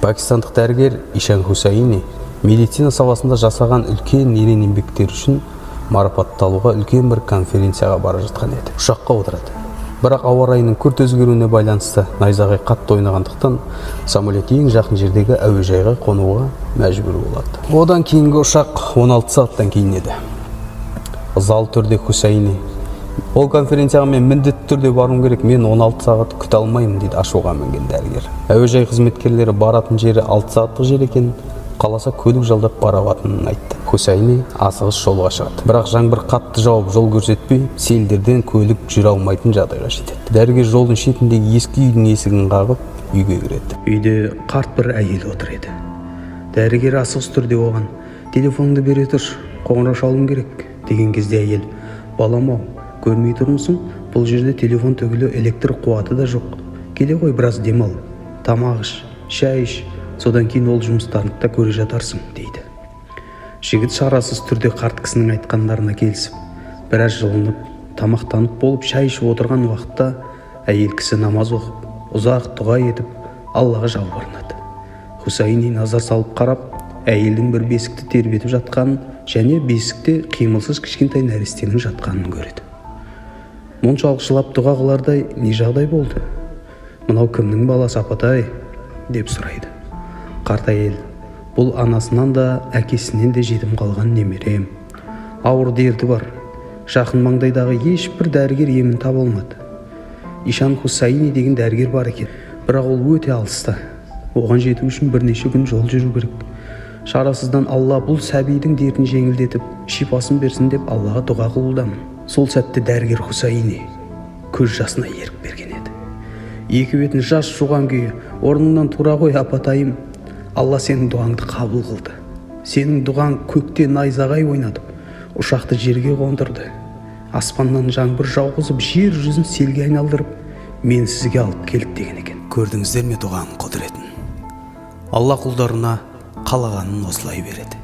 Пакистандық дәрігер Ишан Хусаини медицина саласында жасаған үлкен ерен еңбектері үшін марапатталуға үлкен бір конференцияға бара жатқан еді. Ұшаққа отырады. Бірақ ауа райының күрт өзгеруіне байланысты найзағай қатты ойнағандықтан, самолет ең жақын жердегі әуежайға қонуға мәжбүр болады. Одан кейінгі ұшақ 16 сағаттан кейін еді. Ызалы түрде Хусайни: «Ол конференцияға мен міндетті түрде баруым керек, мен 16 сағат күте алмаймын», – дейді ашуға мінген дәрігер. Әуежай қызметкерлері баратын жері 6 сағаттық жер екен, қаласа, көлік жалдап бара алатынын айтты. Хусайни асығыс жолға шығады. Бірақ жаңбыр қатты жауып, жол көрсетпей, селдерден көлік жүре алмайтын жағдайға жетеді. Дәрігер жолдың шетіндегі ескі үйдің есігін қағып, үйге кіреді. Үйде қарт бір әйел отыр еді. Дәрігер асығыс түрде оған: «Телефоныңды бере тұршы, қоңырау шалуым керек», – деген кезде, әйел: «Балам ау, көрмей тұрмысың, бұл жерде телефон түгілі электр қуаты да жоқ. Келе ғой, біраз демал, тамақ іш, шай іш, содан кейін ол жұмыстарыңды да көре жатарсың», – дейді. Жігіт шарасыз түрде қарт кісінің айтқандарына келісіп, біраз жылынып, тамақтанып болып, шай ішіп отырған уақытта әйел кісі намаз оқып, ұзақ дұға етіп, Аллаға жалбарынады. Хусайни назар салып қарап, әйелдің бір бесікті тербетіп жатқанын және бесікте қимылсыз кішкентай нәрестенің жатқанын көреді. «Мұншалық жылап дұға қылардай не жағдай болды? Мынау кімнің баласы, апатай?» – деп сұрайды. Қарт әйел: «Бұл анасынан да, әкесінен де жетім қалған немерем. Ауыр дерті бар. Жақын маңдайдағы ешбір дәрігер емін таба алмады. Ишан Хусайни деген дәрігер бар екен, бірақ ол өте алыста. Оған жету үшін бірнеше күн жол жүру керек. Шарасыздан Алла бұл сәбидің дертін жеңілдетіп, шипасын берсін деп Аллаға дұға қылудамын». Сол сәтте дәрігер Хусайни көз жасына ерік берген еді. Екі бетін жас жуған күйі: «Орныңнан тұра ғой, апатайым. Алла сенің дұғаңды қабыл қылды. Сенің дұғаң көкте найзағай ойнатып, ұшақты жерге қондырды, аспаннан жаңбыр жауғызып, жер жүзін селге айналдырып, мен сізге алып келді», – деген екен. Көрдіңіздер ме дұғаның құдіретін? Алла құлдарына қалағанын осылай береді.